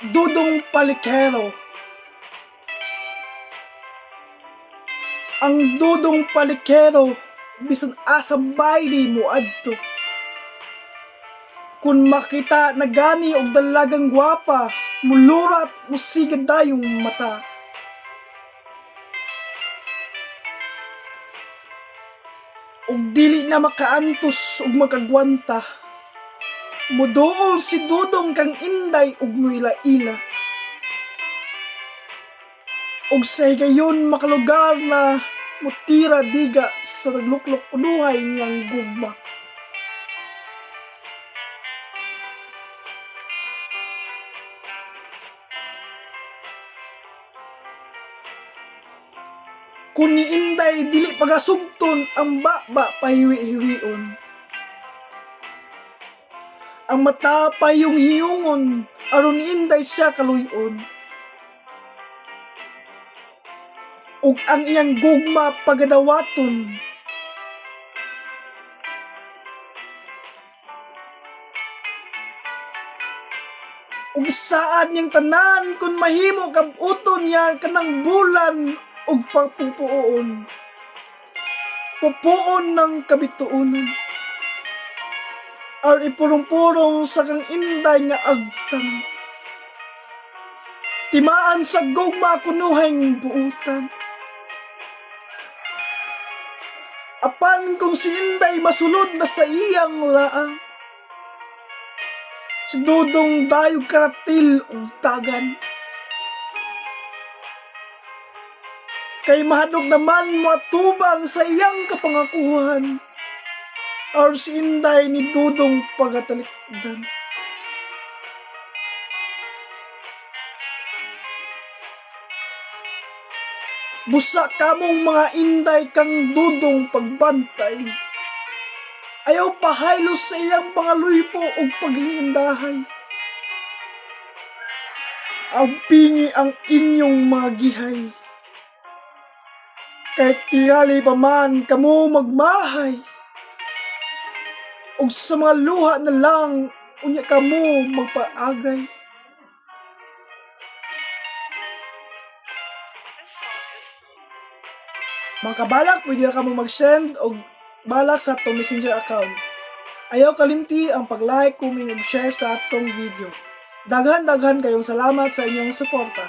Dudong Palikero. Ang Dudong Palikero, bisan asa bayli mo adto. Kung makita na gani og dalagang gwapa, mulurat musigad dayong mata. Og dili na makaantos og makagwanta. Muduol si Dudong kang Inday og muila-ila. Og sa higayon makalugar na mutira diga sa nagluklok unuhay niyang gugma. Kun ni Inday dili pagasugton ang baba pahiwi-hiwion. Ang mata pahiyong hiyungon aron ni Inday siya kaluyon. Ug ang iyang gugma pagadawaton. Ug saad niyang tanan kun mahimo kabuton niya kanang bulan ug pagpupuon. Pupuon ng kabituonan. Ar ipurong-purong sa kang Inday nga agtang. Timaan sa gugma kunuheng buutan. Apan kung si Inday masulod na sa iyang laang, si Dudong dayog karatil ug tagan. Kay mahadlok naman moatubang sa iyang kapangakuhan, or si Inday ni Dudong pagatalikdan. Busa kamong mga Inday kang Dudong pagbantay. Ayaw pahaylos sa iyang pangaluypo ug paghindahay. Ang pingi ang inyong mga gihay. Kahit tingali pa man kamo magmahay. Ug sa mga luha na lang unya kamo magpaagay. This song is Mga kabalak, pwede ra kamo mag-send og balak sa atong Messenger account. Ayaw kalimti ang pag-like, comment ug share sa atong video. Daghan-daghan kayong salamat sa inyong suporta.